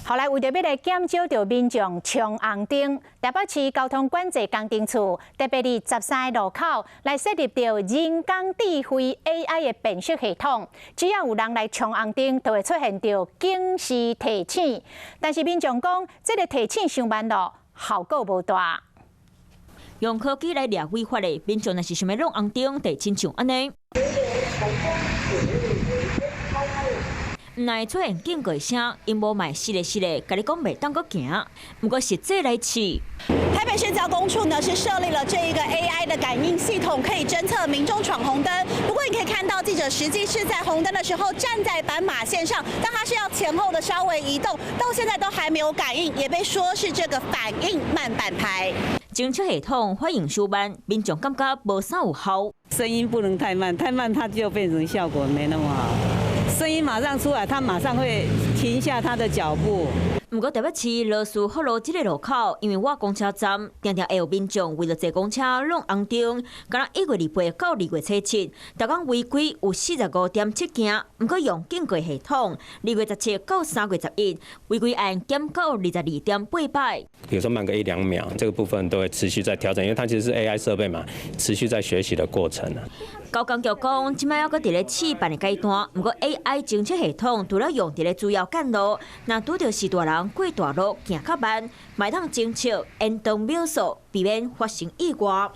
後來為著欲來減少著民眾衝紅燈，台北市交通管制工程處特別佇13個路口來設立著人工智慧 AI 的辨識系統，只要有人來衝紅燈，就會出現著警示提醒。但是民眾講，這個提醒傷慢囉，效果無大。用科技來掠違法的民眾，若是想欲挵紅燈，就親像按呢。毋但出現警告聲，𪜶無嘛會實時的，共你講袂當閣行。毋過實際來試。台北市交工處呢是設立了這一個 AI 的感應系統，可以偵測民眾闖紅燈。不過你可以看到，記者實際是在紅燈的時候站在斑馬線上，但它是要前後的稍微移動，到現在都還沒有感應，也被說是這個反應慢半拍。偵測系統反應傷慢，民眾感覺無啥有效。聲音不能太慢，太慢它就變成效果沒那麼好。聲音馬上出來，他馬上會停下他的腳步。毋過台北市羅斯福路這個路口，因為倚公車站，定定會有民眾為著坐公車挵紅燈，敢若1月28到2月27，逐工違規有45.7件。毋過用警告系統，2月17到3月11，違規案減到22.8擺。比如說慢個一兩秒，這個部分都會持續在調整，因為它其實是 AI 設備嘛，持續在學習的過程。交工局講，這擺猶閣佇咧試辦的階段，毋過 AI 偵測系統除了用佇咧主要幹路，若拄著序大人過大路行較慢，嘛會當偵測延長秒數，避免發生意外。